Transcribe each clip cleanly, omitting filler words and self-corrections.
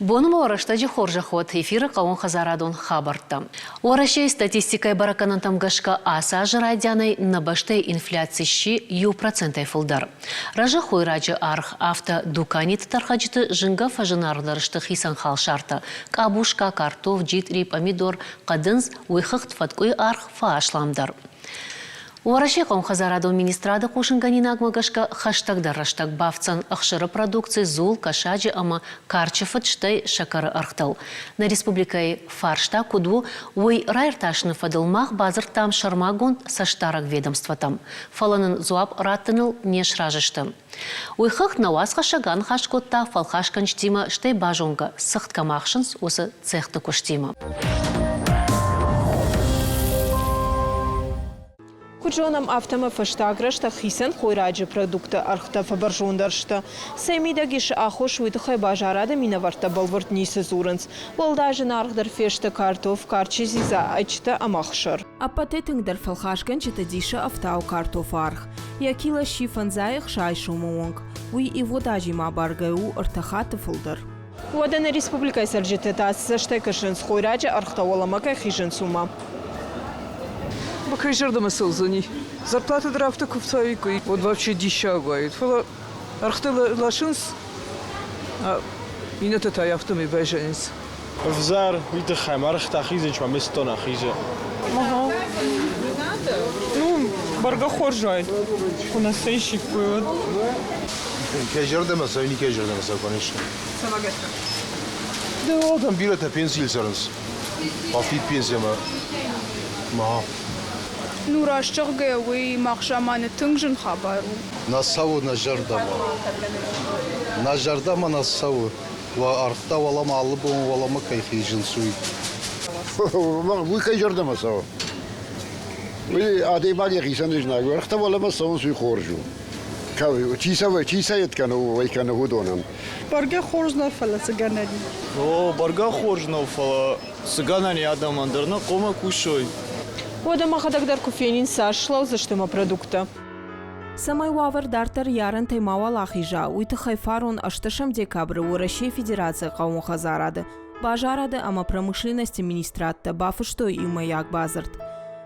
Боны ма рӕстӕджы хорзӕх уӕд эфиры хъӕууонхӕдзарадон хабӕрттӕ. Уӕрӕсейы статистикӕйы бӕрӕггӕнӕнтӕм гӕсгӕ ацы азы райдианӕй нӕ бӕстӕйы инфляци сси 1%-ӕй фылдӕр. Рӕзы хойраджы аргъ, афтӕ дуканиты тӕрхӕджыты зынгӕ фӕзынаргъдӕр сты хицӕн халсартӕ, къабуска, картоф, джитъри, пъамидор, хъӕдындз, уыйхыгъд фӕткъуыйы аргъ фӕасламдӕр. Уӕрӕсейы хъӕууонхӕдзарадон министрады хъусынгӕнинагмӕ гӕсгӕ хӕстӕгдӕр рӕстӕг бафтдзӕн ӕхсыры продукци, дзул, кӕсаджы ӕмӕ карчы фыд, стӕй сӕкӕры ӕргътыл. Нӕ республикӕйы фарста куыд у, уый раиртасыны фӕдыл мах бадзырдтам сӕрмагонд цӕстдарӕг ведомствотӕм, фӕлӕ нын дзуапп раттыныл не сразы сты. Уый хыгъд нӕ уацхӕссӕг аныхас кодта фӕлхасгӕнджытимӕ, стӕй базонгӕ, цыхт кӕм ахсынц, уыцы цехты куыстимӕ. Куыд зонӕм, афтӕмӕй фӕстаг рӕстӕг хицӕн хойраджы продуктты ӕргътӕ фӕбӕрзонддӕр сты. Цӕй мидӕг ис аххос, уый тыххӕй базарады минӕвӕрттӕ бӕлвырд ницы дзурынц. Уӕлдай зынаргъдӕр фесты картоф, карчы дзидза, ӕйчытӕ ӕмӕ ӕхсыр. Ӕппӕтӕй тынгдӕр фӕлхасгӕнджыты дисы ӕфтауы картофы аргъ. Йӕ кило сси фӕндзай ӕхсай сомы онг. Уый ивгъуыд азимӕ абаргӕ у ӕртӕ хатты фылдӕр. Уӕдӕ нӕ республикӕйы цӕрджытӕ та цы цӕстӕй кӕсынц, хойраджы ӕргътӕ уӕлӕмӕ кӕй хизынц, уымӕ? Кӕй зӕрдӕмӕ цӕудзӕни? Зарплатӕ дӕр афтӕ куы фтауиккой, уӕд вообще диссаг уаид. Фӕлӕ ӕргътӕ ласынц, иннӕтӕ та афтӕмӕй байзайынц. Ӕвзӕр, уый тыххӕй мӕргътӕ хизынц ӕмӕ мыстон ахизы. Ну, бӕргӕ хорз уаид, куы нӕ сӕ исиккой, уӕд. Кӕй зӕрдӕмӕ цӕуы, никӕй зӕрдӕмӕ цӕуы, конечно. Цӕмӕ гӕсгӕ? Да, там бирӕтӕ пенсийыл цӕрынц. Бафтид пенсиямӕ. Ма. Ну, раст зӕгъгӕйӕ, уый мах заманы тынг зын хабар у. Нӕ цӕуы нӕ зӕрдӕмӕ. Нӕ зӕрдӕмӕ нӕ цӕуы. Ӕргътӕ уӕлӕмӕ алы бон уӕлӕмӕ кӕй хизынц, уый. Уый кӕй зӕрдӕмӕ цӕуы? Уый адӕймаг йӕхицӕн знаг у. Ӕргътӕ уӕлӕмӕ цӕуынц, уый хорз у. Чи сӕ чи сӕ йед кӕны, уый кӕны уыдонӕн. Бӕргӕ хорз нӕ, фӕлӕ цы гӕнӕн и? О, бӕргӕ хорз нӕу, фӕлӕ цы гӕнӕн и адӕмӕн дӕр нӕ хъуамӕ кусой. Уӕдӕ мӕхӕдӕг дӕр куы фенин, цас слӕудзысты мӕ продукттӕ. Цӕмӕй уавӕр дарддӕр йӕ арӕнтӕй мауал ахиза, уый тыххӕй фарон ӕстӕсӕм декабры Уӕрӕсейы Федерацийы хъӕууон хӕдзарады, базарады ӕмӕ промышленности министрадтӕ бафыстой иумӕйаг бадзырд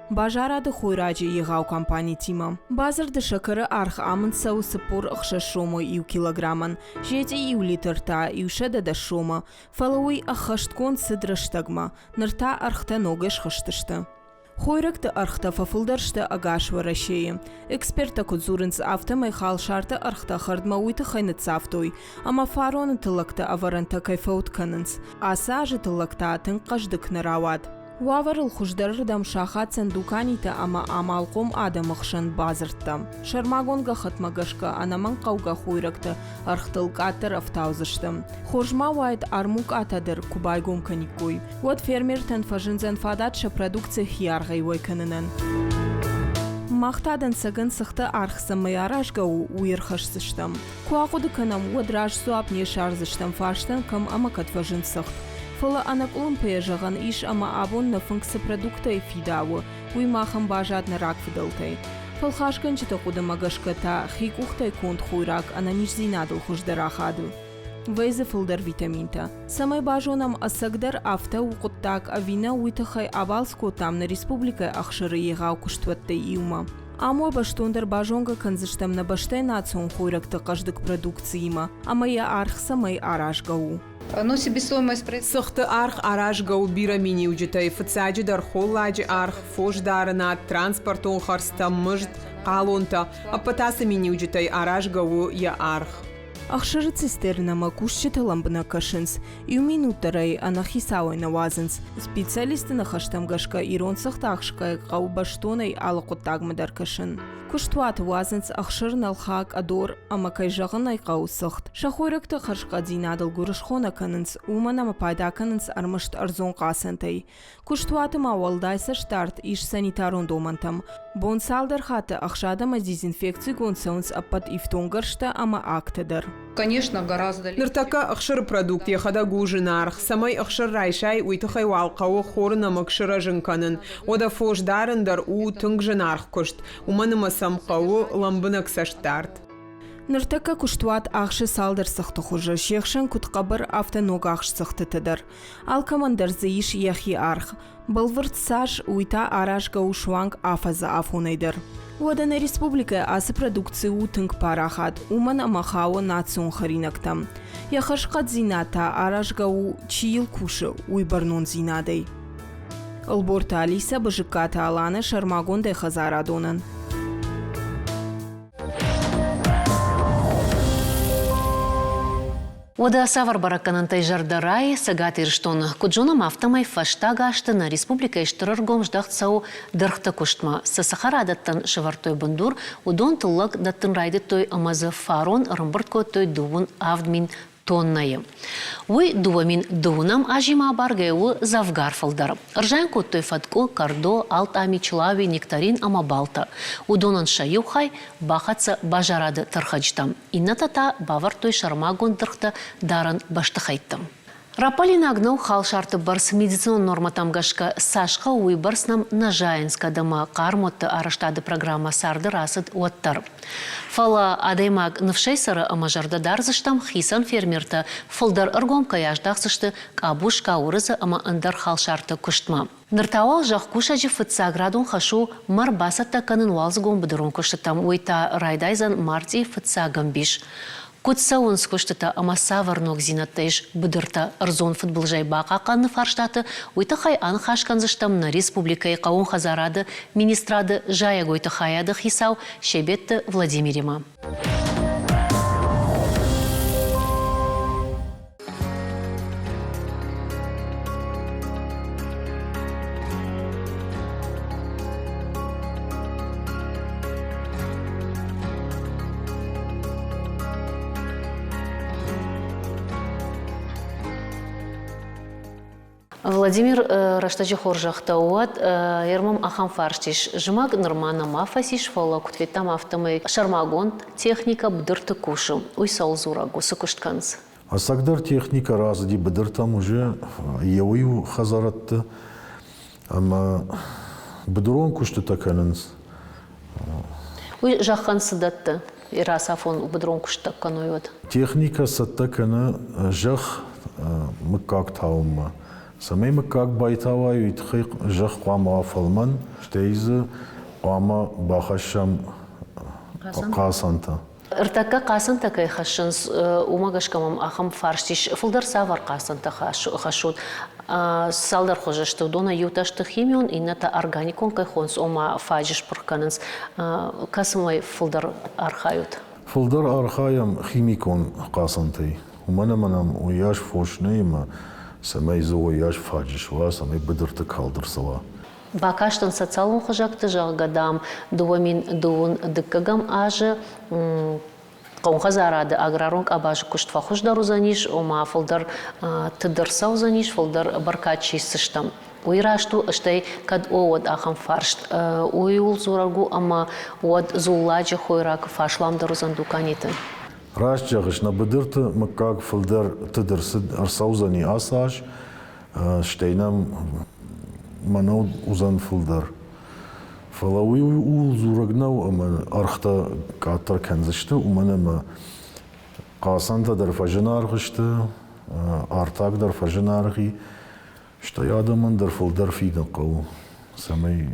базарады хойраджы егъау компанитимӕ. Бадзырды сӕкӕры аргъ амынд цӕуы 46 сомы иу килограммӕн, зетъи иу литр та 110 сомы, фӕлӕ уый ӕххӕстгонд цыд рӕстӕгмӕ, ныр та ӕргътӕ ногӕй схызтысты. Хойрӕгты ӕргътӕ фӕфылдӕр сты ӕгас Уӕрӕсейы. Эксперттӕ куыд дзурынц, афтӕмӕй халсарты ӕргътӕ хӕрдмӕ уый тыххӕй ныццавтой, ӕмӕ фароны тыллӕгты ӕвӕрӕнтӕ кӕй фӕуд кӕнынц. Ацы азы тыллӕг та тынг хъӕздыг нӕ рауад. Уавӕрыл хуыздӕрырдӕм сахаддзӕн дуканитӕ ӕмӕ амалхъом адӕмы хсӕн бадзырдтӕ. Сӕрмагонд гӕххӕтмӕ гӕсгӕ ӕнӕмӕнгхъӕугӕ хойрӕгты ӕргътыл къаддӕр ӕфтаудзысты. Хорз ма уаид армукъатӕ дӕр куы байгом кӕниккой. Уӕд фермертӕн фӕзындзӕн фадат сӕ продукци хиаргъӕй уӕй кӕнынӕн. Мах та дӕнцӕгӕн цыхты аргъ цӕмӕй аразгӕ у, уый ӕрхӕсдзыстӕм. Куы ахъуыды кӕнӕм, уӕд раст дзуапп не ссардзыстӕм фарстӕн кӕм ӕмӕ кӕд фӕзынд цыхт. Фӕлӕ ӕнӕкъуылымпыйӕ зӕгъӕн ис ӕмӕ абон нӕ фынг цы продукттӕй фидауы, уый махӕн баззад нӕ рагфыдӕлтӕй. Фӕлхасгӕнджыты хъуыдымӕ гӕсгӕ та хи къухтӕй конд хойраг ӕнӕниздзинадыл хуыздӕр ахады. Вӕййы дзы фылдӕр витаминтӕ. Цӕмӕй базонӕм, ӕцӕгдӕр афтӕ у хъуыддаг ӕви нӕ, уый тыххӕй абалц кодтам нӕ республикӕйы ӕхсыры егъау куыстуӕттӕй иумӕ. Ам уӕ бӕстондӕр базонгӕ кӕндзыстӕм нӕ бӕстӕйы национ хойрӕгты хъӕздыг продукциимӕ ӕмӕ йӕ аргъ цӕмӕй аразгӕ у. Цыхты аргъ аразгӕ у бирӕ миниуджытӕй, фыццаджыдӕр холладжы аргъ, фосдарынад, транспортон хӕрдзтӕ, мызд, хъалонтӕ. Ӕппӕт ацы миниуджытӕй аразгӕ у йӕ аргъ. Ӕхсыры цистернӕмӕ кусджытӕ лӕмбынӕг кӕсынц, иу минут дӕр ӕй ӕнӕхицауӕй нӕ уадзынц. Специалистты ныхӕстӕм гӕсгӕ ирон цыхт ахсгӕйы хъӕуы бӕстонӕй алы хъуыддагмӕ дӕр кӕсын. Куыстуаты уадзынц ӕхсыр, нӕлхӕ, къӕдор ӕмӕ, кӕй зӕгъын ӕй хъӕуы, цыхт. Сӕ хойрӕгты хӕрзхъӕддзинадыл гуырысхо нӕ кӕнынц, уымӕн ӕмӕ пайда кӕнынц ӕрмӕст ӕрдзон хъацӕнтӕй. Куыстуаты ма уӕлдай цӕстдард ис санитарон домӕнтӕм. Бон цалдӕр хатты ӕхсад ӕмӕ дезинфекцигонд цӕуынц ӕппӕт ифтонггӕрзтӕ ӕмӕ агтӕ дӕр. Ныртӕккӕ ӕхсыры продукт йӕхӕдӕг у зынаргъ. Цӕмӕй ӕхсыр райсай, уый тыххӕй уал хъӕуы хоры нӕмыг сырӕзын кӕнын. Уӕдӕ фос дарын дӕр у тынг зынаргъ куыст, уымӕн ӕмӕ сӕм хъӕуы лӕмбынӕг цӕстдард. Ныртӕккӕ куыстуат ахсы цалдӕр цыхты хуызы, се хсӕн куыд хъӕбӕр, афтӕ ногахст цыхтытӕ дӕр. Алкӕмӕн дӕр дзы ис йӕхи аргъ. Бӕлвырд цас, уый та аразгӕ у суанг афӕдзы афонӕй дӕр. Уӕдӕ нӕ республикӕйы ацы продукци у тынг парахат, уымӕн ӕмӕ хауы национ хӕринӕгтӕм. Йӕ хӕрзхъӕддзинад та аразгӕ у, чи йыл кусы, уый бӕрнондзинадӕй. Ӕлборты Алисӕ, Бызыккаты Аланӕ сӕрмагондӕй хӕдзарадонӕн. Уӕдӕ цавӕр бӕрӕггӕнӕнтӕй зӕрдӕ райы Цӕгат Ирыстоны? Куыд зонӕм, афтӕмӕй фӕстаг азты нӕ республикӕйы стыр ӕргом здӕхт цӕуы дыргъты куыстмӕ. Цы цӕхӕрадӕттӕн сӕвӕрдтой бындур, уыдон тыллӕг дӕттын райдыдтой ӕмӕ дзы фарон ӕрӕмбырд кодтой 37 000 тоннӕйы. Уый 2002 азимӕ абаргӕ у дзӕвгар фылдӕр. Ӕрзайын кодтой фӕткъуы, кӕрдо, алтъами, чылауи, нектарин ӕмӕ балтӕ. Уыдонӕн сӕ иу хай бахӕццӕ базарады тӕрхӕджытӕм, иннӕтӕ та бавӕрдтой сӕрмагонд дыргътӕ дарӕн бӕстыхӕйттӕм. Раппӕлинаг нӕу халсарты бӕрц медицинон нормӕтӕм гӕсгӕ цас хъӕуы, уыйбӕрц нӕм нӕ зайынц, кӕд ӕмӕ хъӕрмуӕтты арӕзтады программӕ царды рацыд, уӕддӕр. Фӕлӕ адӕймаг ныфсӕй цӕры ӕмӕ зӕрдӕ дардзыстӕм, хицӕн фермертӕ фылдӕр ӕргом кӕй аздахдзысты къабуска, уырыдзы ӕмӕ ӕндӕр халсарты куыстмӕ. Ныр та уал зӕхкусӕджы фыццаградон хӕс у мӕр бацӕттӕ кӕнын уалдзыгон быдырон куыстытӕм, уый та райдайдзӕн мартъийы фыццаг ӕмбис. Куыд цӕуынц куыстытӕ ӕмӕ цавӕр ногдзинӕдтӕ ис быдыртӕ ӕрдзон фыдбылызӕй бахъахъхъӕныны фарстаты, уый тыххӕй аныхас кӕндзыстӕм нӕ республикӕйы хъӕууон хӕдзарады министрады зайӕгойты хайады хицау Себетты Владимиримӕ. Владимир рӕстӕджы хорзӕхтӕ уӕд ӕрмӕм ахӕм фарст ис. Зымӕг нырма нӕма фӕцис, фӕлӕ куыд федтам, афтӕмӕй сӕрмагонд техникӕ быдырты кусы. Уый цӕуыл дзурӕг у, цы куыст кӕнынц? Ӕцӕгдӕр техникӕ рацыди быдыртӕм уже еуӕй-иу хӕдзӕртты ӕмӕ быдырон куыстытӕ кӕнынц. Уый зӕххӕн цы дӕтты, рацафон быдырон куыстытӕ кӕной, уӕд? Техникӕ цӕттӕ кӕны зӕхх мыггаг тауынмӕ. Цӕмӕй мыггаг байтауай, уый тыххӕй зӕхх хъуамӕ уа фӕлмӕн, стӕй дзы хъуамӕ бахӕссӕм хъацӕнтӕ. Ӕртӕккӕ хъацӕнтӕ кӕй хӕссынц, уымӕ гӕсгӕ мӕм ахӕм фарст ис. Фылдӕр цавӕр хъацӕнтӕ хӕссут? Цалдӕр хуызы сты, уыдонӕй иутӕ сты химион, иннӕтӕ органикон кӕй хонынц, ома фаджыс пырх кӕнынц. Кӕцымӕй фылдӕр архайут? Фылдӕр архайӕм химикон хъацӕнтӕй. Уымӕн ӕмӕ нӕм уыйас фос нӕй ӕмӕ цӕмӕй дзы уыйас фаджыс уа, цӕмӕй быдырты калд ӕрцӕуа. Бакастӕн социалон хызӕгты, зӕгъгӕ, дам, 2002 дыккӕгӕм азы хъӕуыхӕдзарады аграрон къабазы куыст фӕхуыздӕр уыдзӕнис, ома фылдӕр тыд ӕрцӕудзӕнис, фылдӕр бӕркад сисдзыстӕм. Уый раст у, стӕй кӕд о, уӕд ахӕм фарст. Уый ууыл дзурӕг у, ӕмӕ уӕд дзулладжы хойраг фӕасламдӕр уыдзӕн дуканиты. Раст зӕгъыс, нӕ быдырты мыггаг фылдӕр тыд ӕрцӕудзӕни ацы аз, стӕй нӕм мӕнӕу уыдзӕн фылдӕр. Фӕлӕ уый ууыл дзурӕг нӕу, ӕмӕ ӕргътӕ къаддӕр кӕндзысты, уымӕн ӕмӕ хъацӕнтӕ дӕр фӕзынаргъ сты, артаг дӕр фӕзынаргъ и, стӕй адӕмӕн дӕр фылдӕр фидын хъӕуы, цӕмӕй,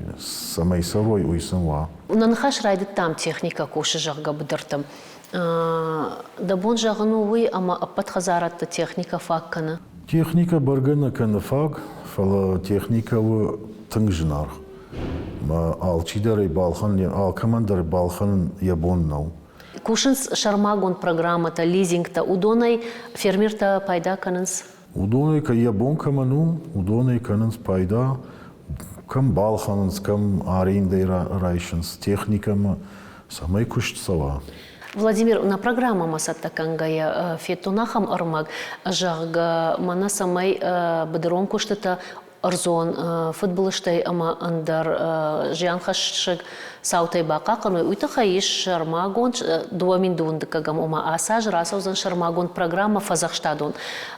цӕмӕй цӕрой, уый сын уа. Нӕ ныхас райдыдтам техникӕ кусы, зӕгъгӕ, быдырты. Дӕ бон зӕгъын у уый, ӕмӕ ӕппӕт хӕдзарадты техникӕ фаг кӕны? Техникӕ бӕргӕ нӕ кӕны фаг, фӕлӕ техникӕ у тынг зынаргъ. Мӕ алчидӕр ӕй балхӕнын, алкӕмӕн дӕр балхӕнын йӕ бон нӕу. Кусынц сӕрмагонд программӕтӕ, лизингтӕ. Уыдонӕй фермертӕ пайда кӕнынц? Уыдонӕй йӕ бон кӕмӕн у, уыдонӕй кӕнынц пайда, кӕм балхӕнынц, кӕм арендӕй райсынц техникӕмӕ, цӕмӕй куыст цӕуа. Владимир, нӕ программӕмӕ цӕттӕ кӕнгӕйӕ федтон ахӕм ӕрмӕг, зӕгъгӕ, мӕнӕ цӕмӕй быдырон куыстытӕ ӕрдзон фыдбылызтӕй ӕмӕ ӕндӕр зианхӕссӕг цаутӕй бахъахъхъӕной, уый тыххӕй ис сӕрмагонд 2002 дыккӕгӕм, ома ацы аз рацӕудзӕн сӕрмагонд программӕ фӕдзӕхстадон.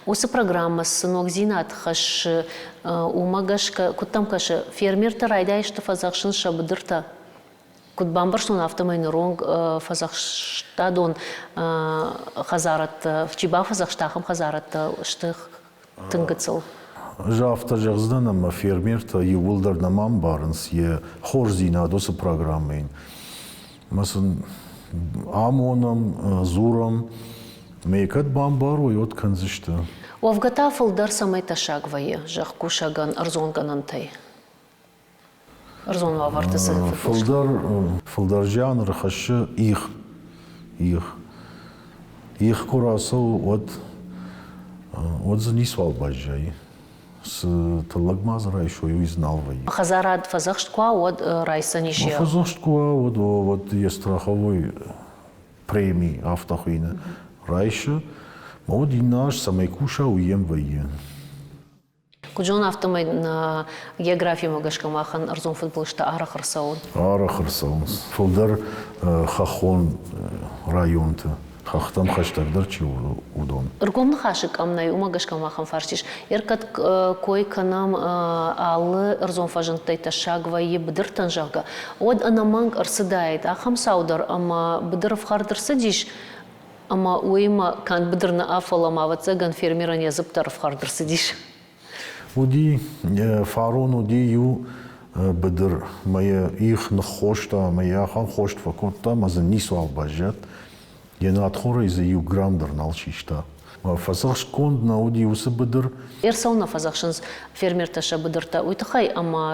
Уыцы программӕ цы ногдзинад хӕссы, уымӕ гӕсгӕ, куыд дӕм кӕсы, фермертӕ райдайысты фӕдзӕхсын сӕ быдыртӕ? Куыд бамбӕрстон, афтӕмӕй ныронг фӕдзӕхстадон хӕдзарадтӕ, чи бафӕдзӕхста, ахӕм хӕдзарадтӕ сты тынг гыццыл. Ӕз афтӕ зӕгъдзынӕн, ӕмӕ фермертӕ иууылдӕр нӕма ӕмбарынц йӕ хорздзинад уыцы программӕйӕн. Ӕмӕ сын амонӕм, дзурӕм, ӕмӕ йӕ кӕд бамбарой, уӕд кӕндзысты. Уӕвгӕ та фылдӕр цӕмӕй тӕссаг вӕййы зӕхкусӕгӕн ӕрдзон гӕнӕнтӕй? Ӕрдзон уавӕрты цы Фылдӕр, фылдӕр зиан ӕрхӕссы их. Их. Их куы рацӕуы, уӕд, уӕд дзы ницуал баззайы. Цы тыллӕг ма дзы райсой, уый дзы нал вӕййы. Хӕдзарад фӕдзӕхст куы уа, уӕд райсдзӕнис йӕ... Фӕдзӕхст куы уа, уӕд, уӕд йӕ страховой преми афтӕ хуыйны райсы. Ма уӕд иннӕ аз цӕмӕй куса, уый йӕм вӕййы. Куыд зонын, афтӕмӕй нӕ географимӕ гӕсгӕ махӕн ӕрдзон фыдбылызтӕ арӕх ӕрцӕуы. Арӕх ӕрцӕуынц. Фылдӕр хӕххон районты, хӕхтӕм хӕстӕгдӕр чи у, уыдон. Ӕргом ныхасы къӕм нӕй, уымӕ гӕсгӕ махӕн фарст ис. Ӕркӕд кой кӕнӕм алы ӕрдзон фӕзындтӕй тӕссаг вӕййы быдыртӕн, зӕгъгӕ, уӕд ӕнӕмӕнг ӕрцыдаид ахӕм цау дӕр, ӕмӕ быдыр ӕфхӕрд ӕрцыдис, Ӕмӕ уыимӕ канд быдыр нӕ, фӕлӕ ма, ӕвӕццӕгӕн, фермерӕн йӕ дзыпп дӕр ӕфхӕрд ӕрцыдис. Уыди, фарон уыди иу быдыр, мӕ йӕ их ныххоста ӕмӕ йӕ ахӕм хост фӕкодта, ӕмӕ дзы ницуал баззад. Йӕ надхорӕй дзы иу грамм дӕр нал систа. Фӕдзӕхстгонд нӕ уыди уыцы быдыр. Ӕрцӕуын нӕ фӕдзӕхсынц фермертӕ сӕ быдыртӕ, уый тыххӕй ӕмӕ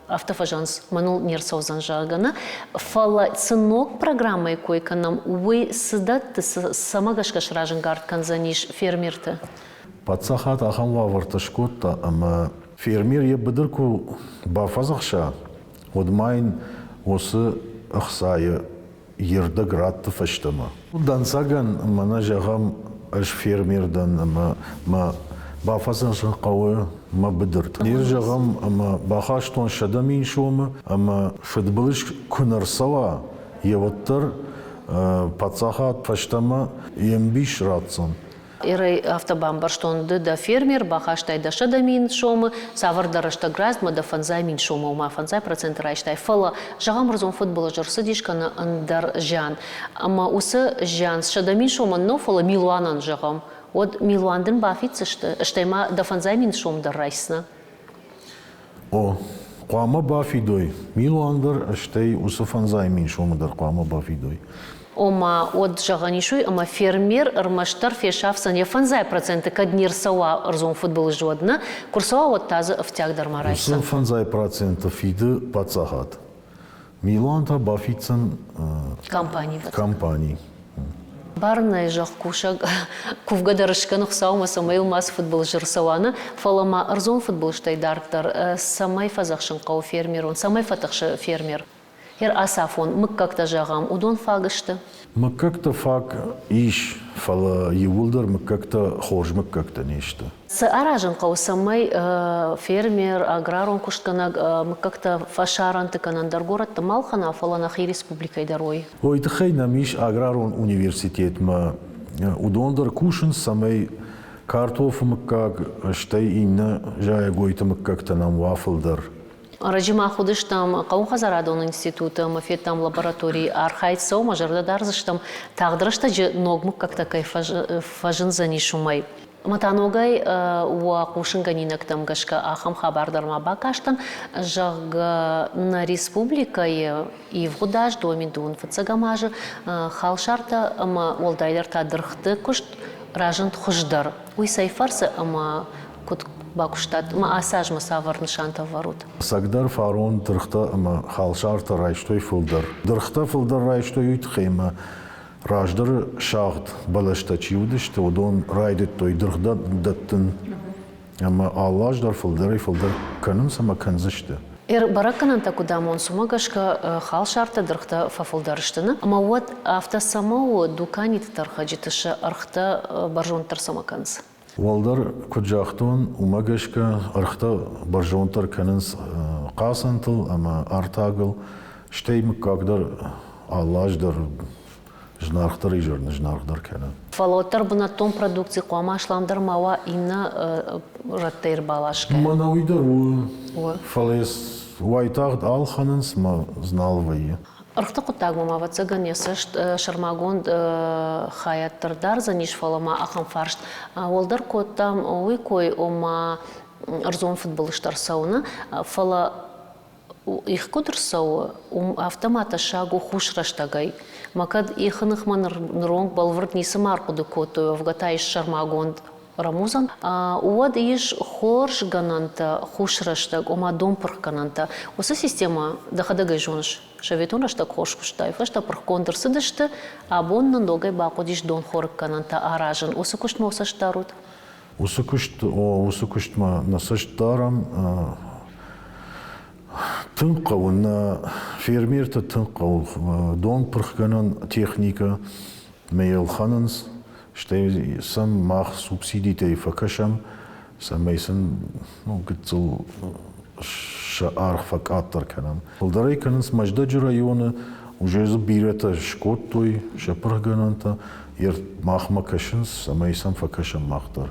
афтӕ фӕзӕгъынц, мӕныл не рцӕудзӕн, зӕгъгӕ, нӕ, фӕлӕ цы ног программӕйы кой кӕнӕм, уый цы дӕтты, цӕмӕ гӕсгӕ сразӕнгард кӕндзӕнис фермерты? Паддзахад ахӕм уавӕртӕ скодта, ӕмӕ фермер йӕ быдыр куы бафӕдзӕхса, уӕд ма йын уыцы ӕхцайы йе рдӕг радты фӕстӕмӕ. Дӕнцӕгӕн мӕнӕ зӕгъӕм, ӕз фермер дӕн ӕмӕ мӕ бафӕдзӕхсын хъӕуы мӕ быдырты. Ныр зӕгъӕм, ӕмӕ бахастон 100 000 сомы ӕмӕ фыдбылыз куы нӕ рцӕуа, йе уӕддӕр паддзахад фӕстӕмӕ йе мбис ратдзӕн. Ирӕй афтӕ бамбӕрстон, ды дӕ фермер, бахастай дӕ 100 000 сомы, цавӕрдӕр рӕстӕг рӕзтмӕ дӕ 50 000 сомы, ома 50% райстай. Фӕлӕ, зӕгъӕм, ӕрдзон фыдбылыз ӕрцыдис кӕнӕ ӕндӕр зиан. Ӕмӕ уыцы зиан 100 000 сомӕн нӕу, фӕлӕ милуанӕн, зӕгъӕм, уӕд милуан дын бафиддзысты, стӕй ма дӕ 50 000 сом дӕр райсдзынӕ. О, хъуамӕ бафидой милуан дӕр, стӕй уыцы 50 000 сомы дӕр хъуамӕ бафидой. Ома, уӕд зӕгъӕн ис уый, ӕмӕ фермер ӕрмӕстдӕр фесафдзӕн йӕ 50% кӕд не рцӕуа ӕрдзон фыдбылыз, уӕд нӕ, куы рцӕуа, уӕд та дзы ӕфтиаг дӕр ма райсдзӕн. Уыцы 50% фиды паддзахад. Милуан та бафиддзӕн компани. Компани. Бӕрнӕй зӕхкусӕг кувгӕ дӕр скӕны Хуыцаумӕ, цӕмӕй йыл мацы фыдбылыз ӕрцӕуа, нӕ, фӕлӕ ма ӕрдзон фыдбылызтӕй дарддӕр цӕмӕй фӕдзӕхсын хъӕуы фермерон, цӕмӕй фӕтыхсы фермер? Гъер ацафон, мыггӕгтӕ зӕгъӕм, уыдон фаг сты? Мыггӕгтӕ фаг ис, фӕлӕ иууылдӕр мыггӕгтӕ хорз мыггӕгтӕ не сты. Цы аразын хъӕуы, цӕмӕй фермер, аграрон куыстгӕнӕг мыггӕгтӕ фӕсарӕнты кӕнӕ ӕндӕр горӕтты ма ӕлхӕна, фӕлӕ нӕхи республикӕйы дӕр уой? Уый тыххӕй нӕм ис аграрон университетмӕ. Уыдон дӕр кусынц, цӕмӕй картофы мыггаг, стӕй иннӕ зайӕгойты мыггӕгтӕ нӕм уа фылдӕр. Ӕрӕджы мах уыдыстӕм хъӕууонхӕдзарадон институты ӕмӕ федтам лабораторийы архайд цӕуы, мӕ зӕрдӕ дардзыстӕм, тагъд рӕстӕджы ног мыггӕгтӕ кӕй фӕзындзӕнис, уымӕй. Ӕмӕ та ногӕй уӕ хъусынгӕнинӕгтӕм гӕсгӕ ахӕм хабар дӕр ма бакастӕн, зӕгъгӕ, нӕ республикӕйы ивгъуыд аз, домин фыццӕгӕм азы халсартӕ ӕмӕ уӕлдайдӕр та дыргъты куыст разынд хуыздӕр. Уый цӕй фӕрцы ӕмӕ куыд бакуыстат ӕмӕ ацы азмӕ цавӕр нысантӕ ӕвӕрут? Ӕцӕгдӕр фарон дыргътӕ ӕмӕ халсартӕ райстой фылдӕр. Дыргътӕ фылдӕр райстой уый тыххӕй ӕмӕ раздӕры сагъд бӕлӕстӕ чи уыдысты, уыдон райдыдтой дыргъ дӕттын ӕмӕ алы аз дӕр фылдӕрӕй-фылдӕр кӕнынц ӕмӕ кӕндзысты. Бӕрӕггӕнӕнтӕ куыд амонынц, уымӕ гӕсгӕ халсартӕ дыргътӕ фӕфылдӕр сты, нӕ? Ӕмӕ уӕд афтӕ цӕмӕ у, дуканиты тӕрхӕджыты сӕ ӕргътӕ бӕрзонддӕр цӕмӕ кӕнынц? Уӕлдӕр куыд загътон, уымӕ гӕсгӕ ӕргътӕ бӕрзонддӕр кӕнынц хъацӕнтыл ӕмӕ артагыл, стӕй мыггаг дӕр алы аз дӕр зынаргъдӕр изӕр нызынаргъдӕр кӕны. Фӕлӕ уӕддӕр бынӕттон продукци хъуамӕ асламдӕр ма уа иннӕ рӕттӕй ӕрбаласгӕ. Мӕнӕ уый дӕр у. Фӕлӕ уайтагъд ӕлхӕнынц мӕ знал вӕййы. Ӕргъты хъуыддагмӕ ма, ӕвӕццӕгӕн, йӕ цӕст сӕрмагонд хайад дӕр дардзӕнис, фӕлӕ ма ахӕм фарст уӕлдӕр кодтам уый кой, ома ӕрдзон фыдбылызтӕ ӕрцӕуыны, фӕлӕ их куыд ӕрцӕуы, уым афтӕ ма тӕссаг у хус рӕстӕгӕй. Мӕ кӕд ихы ныхмӕ ныронг бӕлвырд ницыма ӕрхъуыды кодтой, уӕвгӕ та ис сӕрмагонд рӕмудзӕн, уӕд ис хорз гӕнӕнтӕ хус рӕстӕг, ома донпырхгӕнӕнтӕ. Уыцы системӕ дӕхӕдӕг ӕй зоныс, советон рӕстӕг хорз куыстай, фӕстӕ пырхгонд ӕрцыдысты, абон нын ногӕй бахъуыдис донхорыггӕнӕнтӕ аразын. Уыцы куыстмӕ уӕ цӕст дарут? Уыцы куыст, о, уыцы куыстмӕ нӕ цӕст дарӕм. Тынг хъӕуы нӕ фермерты тынг хъӕуы донпырхгӕнӕн техникӕ, мӕ йӕ ӕлхӕнынц, стӕй сӕм мах субсидитӕй фӕкӕсӕм, цӕмӕй сын ну, гыццыл сӕ аргъ фӕкъаддӕр кӕнӕм. Фылдӕрӕй кӕнынц Мӕздӕджы районы, уже дзы бирӕтӕ скодтой сӕ пырхгӕнӕнтӕ, махмӕ кӕсынц, цӕмӕй сӕм фӕкӕсӕм мах дӕр.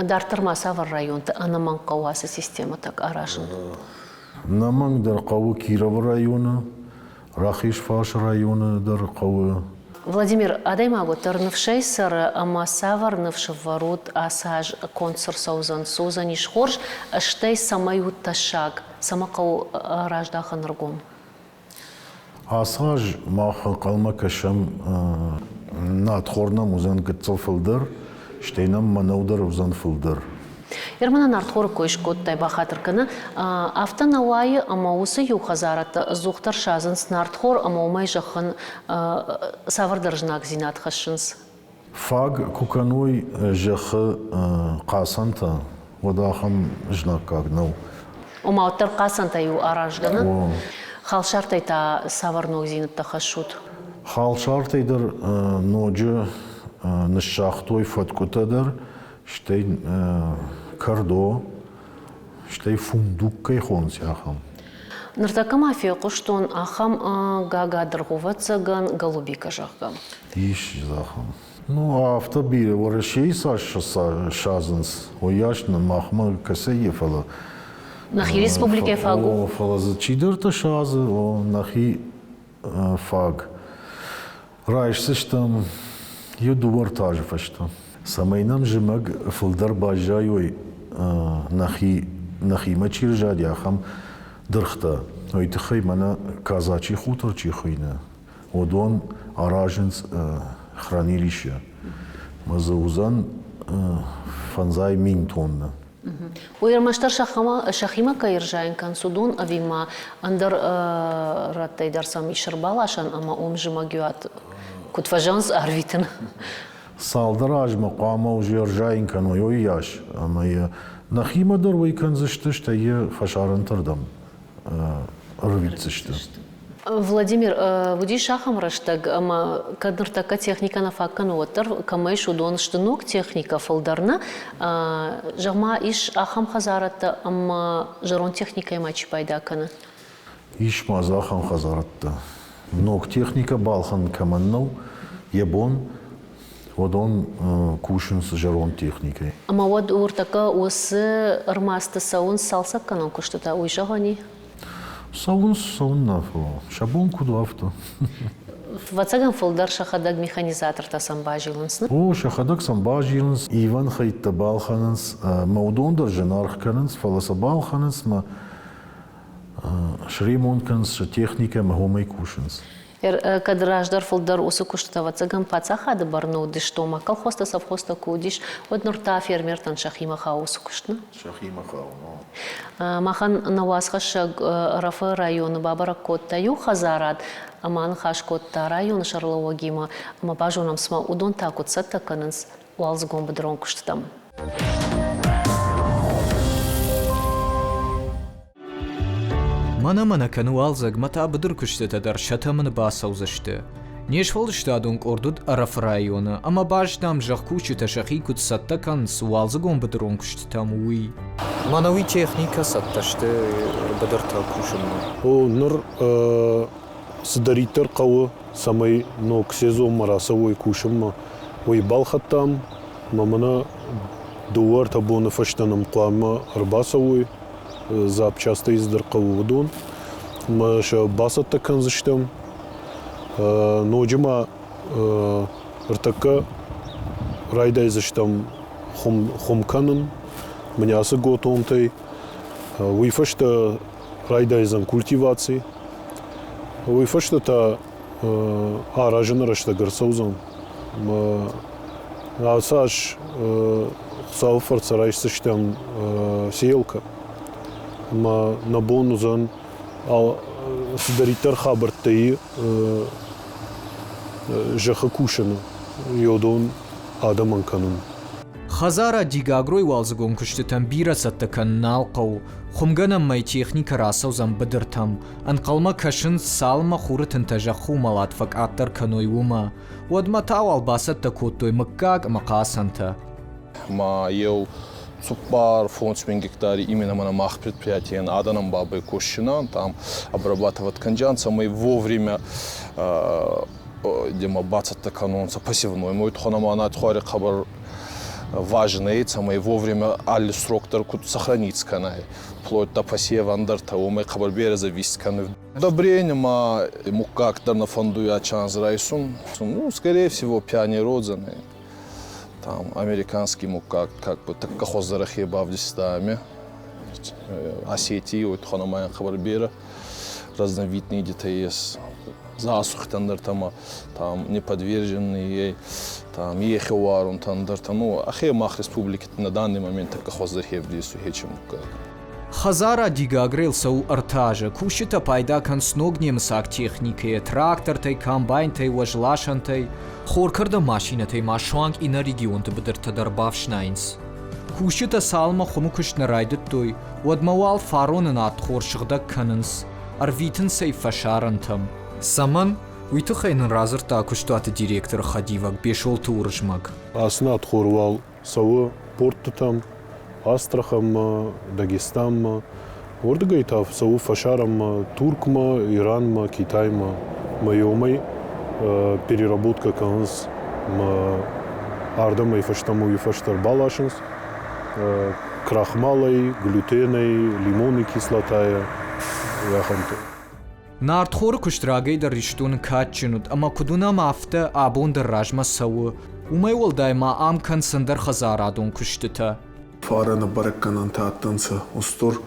Дарддӕр ма цавӕр районты ӕнӕмӕнг хъӕуы ацы системӕтӕ аразын? Ӕнӕмӕнгдӕр хъӕуы Кировы районы, Рахизфарсы районы дӕр хъӕуы. Владимир, адӕймаг уӕддӕр ныфсӕй цӕры ӕмӕ цавӕр ныфс ӕвӕрут ацы аз конд цы рцӕудзӕн, цы уыдзӕнис хорз, стӕй цӕмӕй у тӕссаг, цӕмӕ хъӕуы раздахын ӕргом? Ацы аз мах ӕнхъӕлмӕ кӕсӕм, нартхор нӕм уыдзӕн гыццыл фылдӕр, стӕй нӕм мӕнӕу дӕр уыдзӕн фылдӕр. Ермана нартхоры кой скодтай, бахатыр кӕны. Афтӕ нӕ уайы, ӕмӕ уыцы иу хӕдзарадтӕ ӕдзухдӕр садзынц нартхор ӕмӕ уымӕй зӕххӕн цавӕрдӕр знагдзинад хӕссынц. Фаг куы кӕной зӕххы хъацӕнтӕ, уӕд ахӕм знаггаг нӕу. Ома уӕддӕр хъацӕнтӕ иу аразгӕ нӕ? Халсартӕй та цавӕр ногдзинӕдтӕ хӕссут? Халсартӕй дӕр ноджы ныссагътой фӕткъуытӕ дӕр, стӕй кӕрдо, стӕй фундук кӕй хонынц, ахӕм. Ныртӕккӕ ма фехъуыстон ахӕм гагадыргъ, ӕвӕццӕгӕн, голубика, зӕгъгӕ. Ис ахӕм. Ну, афтӕ бирӕ Уӕрӕсейы цас садзынц, уыйас нӕ махмӕ кӕцӕй фӕлӕ Нӕхи республикӕйы фаг у? Фӕлӕ дзы чидӕртӕ садзы, о, нӕхи фаг. Райсдзыстӕм иу дыууӕ-ӕртӕ азы фӕстӕ. Цӕмӕй нӕм зымӕг фылдӕр баззайой нӕхи, нӕхимӕ чи рзади, ахӕм дыргътӕ, уый тыххӕй мӕнӕ казачий хутор чи хуыйны, уыдон аразынц хранилище. Мӕ дзы уыдзӕн 50 000 тонны. Уый ӕрмӕстдӕр сӕхимӕ кӕй ӕрзайын кӕнынц, уыдон ӕви ма ӕндӕр рӕттӕй дӕр сӕм ис ӕрбаласӕн ӕмӕ уым зымӕгиуат куыд фӕзӕгъынц арвитын? Цалдӕр азмӕ хъуамӕ уже ӕрзайын кӕной уыйас, ӕмӕ йӕ нӕхимӕ дӕр уый кӕндзысты, стӕй йӕ фӕсарӕнтырдӕм ӕрвитдзысты. Владимир, уыдис ахӕм рӕстӕг, ӕмӕ кӕд ныртӕккӕ техникӕ нӕ фаг кӕны, уӕддӕр кӕмӕ ис, уыдон сты ног техникӕ, фылдӕр нӕ. Зӕгъ-ма, ис ахӕм хӕдзарӕдтӕ, ӕмӕ зӕронд техникӕйы ма чи пайда кӕны? Ис ма дзы ахӕм хӕдзарӕдтӕ. Ног техникӕ балхӕнын кӕмӕн нӕу йӕ бон, уыдон кусынц зӕронд техникӕйы. Ӕмӕ уӕд ныртӕккӕ уыцы ӕрмадзты цӕуынц цалцӕггӕнӕн куыстытӕ, уый зӕгъӕн и? Цӕуынц, цӕуын нӕ, фӕлӕ сӕ бон куыд у, афтӕ. Ӕвӕццӕгӕн, фылдӕр сӕхӕдӕг механизатортӕ сӕм базилынц. О, сӕхӕдӕг сӕм базилынц, ивӕн хӕйттӕ балхӕнынц, мӕ уыдон дӕр зынаргъ кӕнынц, фӕлӕ сӕ балхӕнынц мӕ сремонт кӕнынц сӕ техникӕ ӕмӕ уымӕй кусынц. Кӕд раздӕр фылдӕр уыцы куыстытӕ, ӕвӕццӕгӕн, паддзахады бӕрны уыдысты, ома колхозтӕ, совхозтӕ куы уыдис, уӕд ныр та фермертӕн сӕхимӕ хауы уыцы куыст, нӕ? Сӕхимӕ хауы, Махӕн нӕ уацхӕссӕг Ӕрӕфы районы бабӕрӕг кодта иу хӕдзарад ӕмӕ аныхас кодта районы сӕргълӕууӕгимӕ ӕмӕ базонӕм, цымӕ уыдон та куыд цӕттӕ кӕнынц уалдзыгон быдырон куыстытӕм. Мӕнӕ-мӕнӕ кӕны уалдзӕг мӕ та быдыркуыстытӕ дӕр сӕ тӕмӕны бацӕудзысты. Не сфӕлдыстадон къорд уыд Ӕрӕфы районы ӕмӕ базыдтам, зӕхкусджытӕ сӕхи куыд цӕттӕ кӕнынц уалдзыгон быдырон куыстытӕм, уый. Мӕнӕуи техникӕ цӕттӕ сты быдыртӕ кусынмӕ. О, ныр цыдӕриддӕр хъӕуы, цӕмӕй ног сезонмӕ рацӕуой кусынмӕ, уый балхӕдтам ӕмӕ мӕнӕ дыууӕ-ӕртӕ боны фӕстӕ нӕм хъуамӕ ӕрбацӕуой запчастӕй цыдӕр хъӕуы, уыдон. Ӕмӕ сӕ бацӕттӕ кӕндзыстӕм. Ноджы ма ӕртӕккӕ райдайдзыстӕм хуым кӕнын мӕнӕ ацы готонтӕй. Уый фӕстӕ райдайдзӕн культиваци. Уый фӕстӕ та аразыны рӕстӕг ӕрцӕудзӕн. Ацы аз Хуыцауы фӕрцы райсдзыстӕм сеялкӕ. Ӕмӕ нӕ бон уыдзӕн цыдӕриддӕр хабӕрттӕ и зӕххы кусыны, йодон адӕмӕн кӕнын. Хӕдзарад Дигагройы уалдзыгон куыстытӕм бирӕ цӕттӕ кӕнын нал хъӕуы. Хуымгӕнӕн мӕй техникӕ рацӕудзӕн быдыртӕм. Ӕнхъӕлмӕ кӕсынц, цалынмӕ хуры тынтӕ зӕххы уымӕлад фӕкъаддӕр кӕной, уымӕ. Уӕдмӕ та уал бацӕттӕ кодтой мыггаг ӕмӕ хъацӕнтӕ. Ма еу цуппар 5000 гектари именно мӕнӕ мах предприятийӕн адӕнӕн бабӕй косчинан, там обрабатывать кӕнджан, цӕмӕй вовремя дема бацӕттӕ кӕнонцӕ посевной мой туххӕн ӕма нартхуари хъӕбӕр важный, цӕмӕй вовремя алли срок дӕр куд сохранить кӕнай, вплоть до посева ӕндӕртӕ, уомӕй хъӕбӕр берӕ зависит кӕнуй. Удобрение ма муггаг дӕр нӕ фӕндуй ачанз райсун. Ну, скорее всего, пионер уодзӕнӕй. Там американский муггаг как бы тӕккӕ хуӕздӕр ӕхе бавдиста ами. Осетии, уой туххӕн ӕма хъӕбӕр берӕ разновидные детей есть. Засухтӕн дӕр ӕма там неподверженные, там ехе уарунтӕн дӕр, ну, ӕхе мах республики на данный момент тӕккӕ хуӕздӕр хе ӕвдесуй хечи муггаг. Хӕдзарад Дигагрел цӕуы ӕртӕ азы. Кусджытӕ пайда кӕнынц ног немыцаг техникӕйӕ, трактортӕй, комбайнтӕй, уӕзласӕнтӕй. Хоркӕрдӕн машинӕтӕй ма суанг иннӕ регионты быдыртӕ дӕр бафснайынц. Кусджытӕ цалынмӕ хуымы куыст нӕ райдыдтой, уӕдмӕ уал фароны нартхор сыгъдӕг кӕнынц, ӕрвитынц ӕй фӕсарӕнтӕм. Цӕмӕн, уый тыххӕй нын радзырдта куыстуаты директоры хӕдивӕг Бесолты Уырызмӕг. Ацы нартхор уал цӕуы порттытӕм, Астраханмӕ, Дагестанмӕ. Уырдыгӕй та цӕуы фӕсарӕнмӕ Туркмӕ, Иранмӕ, Китаймӕ. Мӕ уымӕй переработкӕ кӕнынц мӕ ардӕмӕй фӕстӕмӕ уый фӕстӕ ӕрбаласынц крахмалӕй, глютенӕй, лимоны кислотайӕ, ахӕмтӕ. Нартхоры куыст рагӕй дӕр Ирыстоны кадджын уыд ӕмӕ куыд уынӕм, афтӕ абон дӕр размӕ цӕуы. Уымӕй уӕлдай ма ам кӕнынц ӕндӕр хӕдзарадон куыстытӕ. Фарӕны бӕрӕггӕнӕнтӕ адтӕнцӕ устур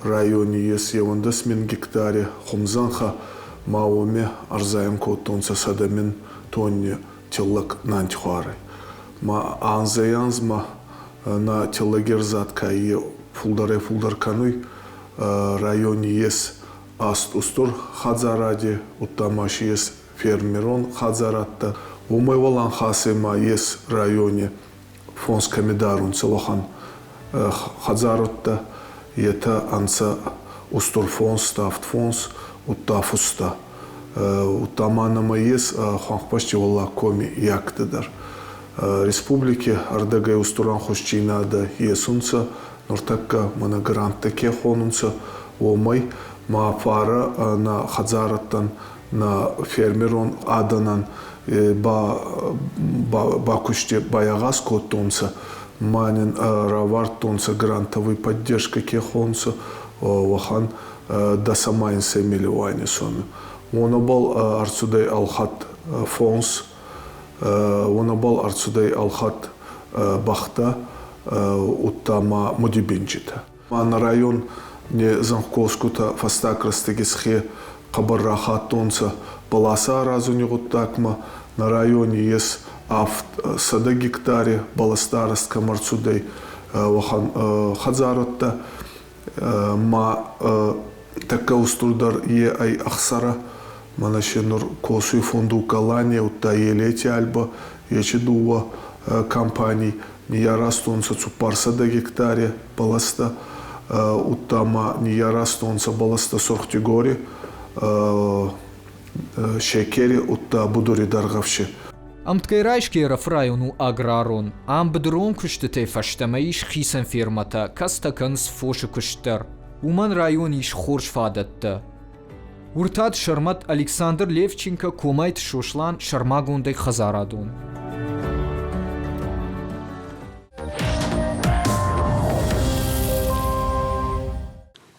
райони ес 11 мин гектари хумзӕнхӕ, ма уоми ӕрзайун кодтонцӕ 100 000 тонни тиллӕг нантихуарӕй. Ма анзӕй-анзмӕ нӕ тиллӕгерзад ка фулдӕрӕй-фулдӕр кӕнуй, райони ес аст устур хӕдзаради, удта ма си ес фермерон хӕдзарӕдтӕ. Уомӕй уӕлӕнхасӕй ма ес райони фонс кӕми дарунцӕ, уӕхӕн хӕдзарӕдтӕ. Етӕ ӕнцӕ устур фонс, ставд фонс, удта фустӕ. Удта ма нӕмӕ ес хуӕнхбӕсти Уӕллагкоми яктӕ дӕр. Республики ӕрдӕгӕй устур ӕнхусдзийнадӕ есунцӕ, нуртӕккӕ мӕнӕ гранттӕ ке хонунцӕ, уомӕй ма фарӕ нӕ хӕдзарӕдтӕн, нӕ фермерон адӕнӕн ба, бакусти байагъаз кодтонцӕ, ма нин равардтонцӕ грантовой поддержка ке хонунцӕ, уӕхӕн дӕсӕмӕ миллиони соми. Уонӕбӕл ӕрцудӕй ӕлхӕд фонс, уонӕбӕл ӕрцудӕй ӕлхӕд бӕхтӕ, удта ма мудибинджитӕ. Ма нӕ район не зӕнхкосгутӕ фӕстаг рӕстӕги схе хъӕбӕр рахаттонцӕ бӕласӕ аразуни гъуддагмӕ. Нӕ райони ес 700 гектари бӕлӕстӕ арӕзт кӕмӕ рцудӕй, уӕхӕн хӕдзарӕдтӕ. Ма тӕккӕ устурдӕр е ӕй Ӕхсӕрӕ. Мӕнӕ си нур косуй Фундук Алания, удта Елети Альба, ечи дууӕ компаний ниййаразтонцӕ 400 гектари бӕлӕстӕ, удта ма ниййаразтонцӕ бӕлӕстӕ Сурх-Дигори, Шекери, удта Будури Дӕргъӕвси. Ӕмткӕй райсгӕ Ӕрӕфы район у аграрон. Ам быдырон куыстытӕй фӕстӕмӕ ис хицӕн фермӕтӕ, кӕцытӕ кӕнынц фосы куыст дӕр. Уымӕн район ис хорз фадӕттӕ. Уыртат Сӕрмӕт Александр Левченко, Комайты Сослан, сӕрмагондӕй хӕдзарадон.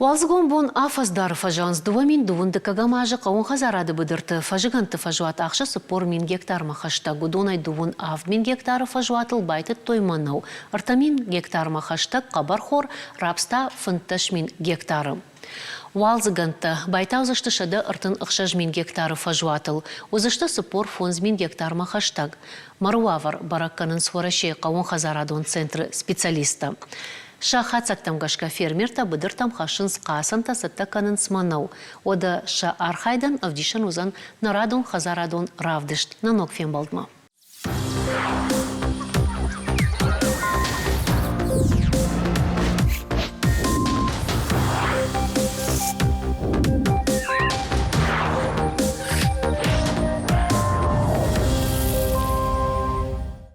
Уалдзыгон бон афӕдз дӕр фӕзӕгъынц 2000 дыккӕгӕм азы хъӕууон хӕдзарады быдырты фӕзыгӕндты фӕзуат ахсы 40 000 гектармӕ хӕстӕг. Уыдонӕй 37 000 гектары фӕзуатыл байтыдтой мӕнӕу, 3000 гектармӕ хӕстӕг хъӕбӕрхор, рапс та 15 000 гектары. Уалдзыгӕндтӕ байтаудзысты 136 000 гектары фӕзуатыл, уыдзысты 45 000 гектармӕ хӕстӕг. Мӕры уавӕр бӕрӕг кӕнынц Уӕрӕсейы хъӕууонхӕдзарадон центры специалисттӕ. Сӕ хатдзӕгтӕм гӕсгӕ фермертӕ быдыртӕм хӕссынц хъацӕнтӕ, цӕттӕ кӕнынц мӕнӕу. Уӕдӕ сӕ архайдӕн ӕвдисӕн уыдзӕн нӕ радон хӕдзарадон равдыст нӕ ног фембӕлдмӕ.